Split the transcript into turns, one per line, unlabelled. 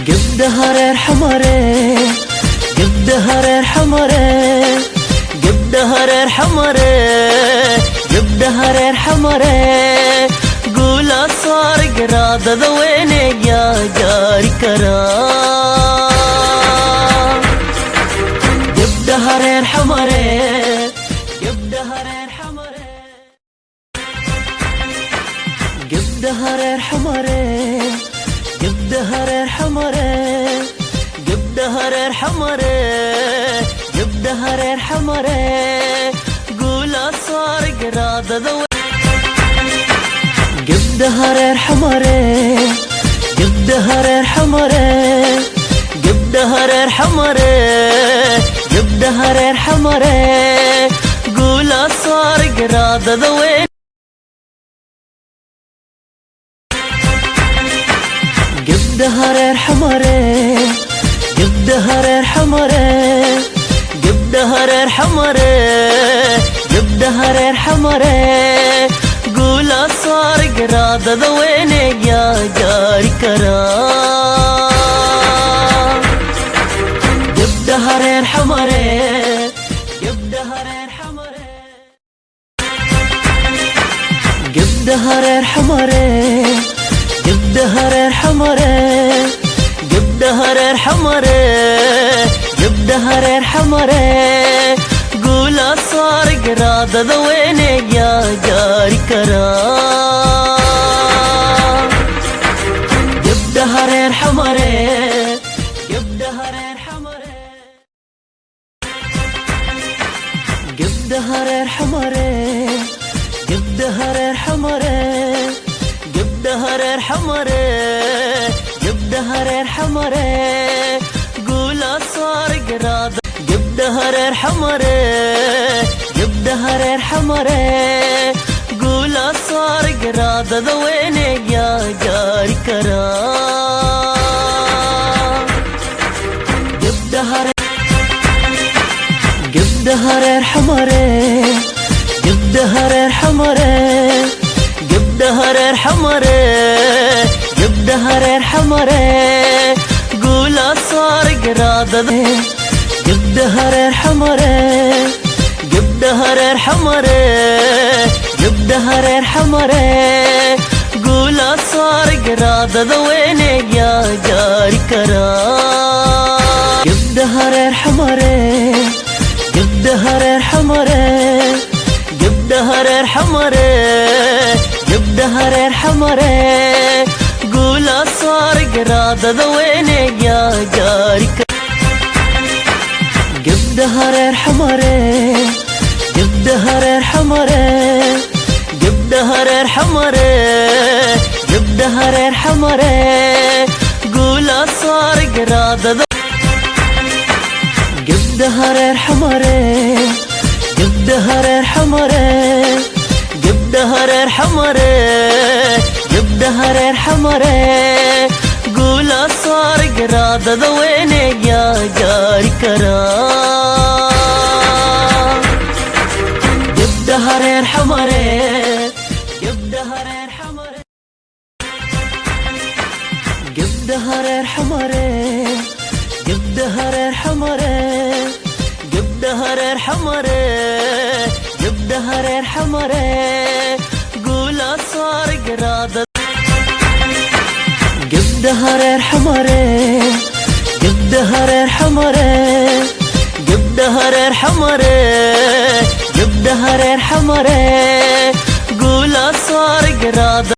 Gabdhaha reer Xamare, gabdhaha reer Xamare, gabdhaha reer Xamare, gabdhaha reer Xamare, guula saar garaadada weyne yaa gaari karaa. Gabdhaha reer Xamare, gabdhaha reer Xamare, gabdhaha reer Xamare, gabdhaha reer Xamare, gabdhaha reer Xamare, gabdhaha reer Xamare, guula saar garaadada. Gabdhaha reer Xamare, gabdhaha reer Xamare, gabdhaha reer Xamare, gabdhaha reer Xamare, guula saar garaadada weyn. Gabdhaha reer Xamare, gabdhaha reer Xamare, gabdhaha reer Xamare, gabdhaha reer Xamare, guula saar garaadada weyne yaa gaari karaa. Gabdhaha reer Xamare, gabdhaha reer Xamare, gabdhaha reer Xamare, gabdhaha reer Xamare, gabdhaha reer Xamare, gabdhaha reer Xamare, guula saar garaadada weyne yaa gaari karaa. Gabdhaha reer Xamare, gabdhaha reer Xamare, gabdhaha reer Xamare, gabdhaha reer Xamare, gabdhaha reer Xamare, gabdhaha reer Xamare, guula saar garaada. Gabdhaha reer Xamare, gabdhaha reer Xamare, guula saar garaadada weyne yaa gaari karaa. Gabdhaha, gabdhaha reer Xamare, gabdhaha reer Xamare, gabdhaha reer Xamare, gabdhaha reer Xamare, guula saar garaadada. Gabdhaha reer Xamare, gabdhaha reer Xamare, gabdhaha reer Xamare, guula saar garaadada weyne yaa gaari karaa. Gabdhaha reer Xamare, gabdhaha reer Xamare, gabdhaha reer Xamare, gabdhaha reer Xamare, guula saar garaadada weyne yaa gaari. Gabdhaha reer Xamare, gabdhaha reer Xamare, gabdhaha reer Xamare, gabdhaha reer Xamare, guula saar garaadada. Gabdhaha reer Xamare, gabdhaha reer Xamare, gabdhaha reer Xamare, gabdhaha reer Xamare, guula saar garaadada weyne yaa gaari karaa. Gabdhaha reer Xamare, gabdhaha reer Xamare, gabdhaha reer Xamare, gabdhaha reer Xamare, gabdhaha reer Xamare, gabdhaha reer Xamare, guula saar garaadada. Gabdhaha reer Xamare, gabdhaha reer Xamare, gabdhaha reer Xamare, gabdhaha reer Xamare, guula saar garaada.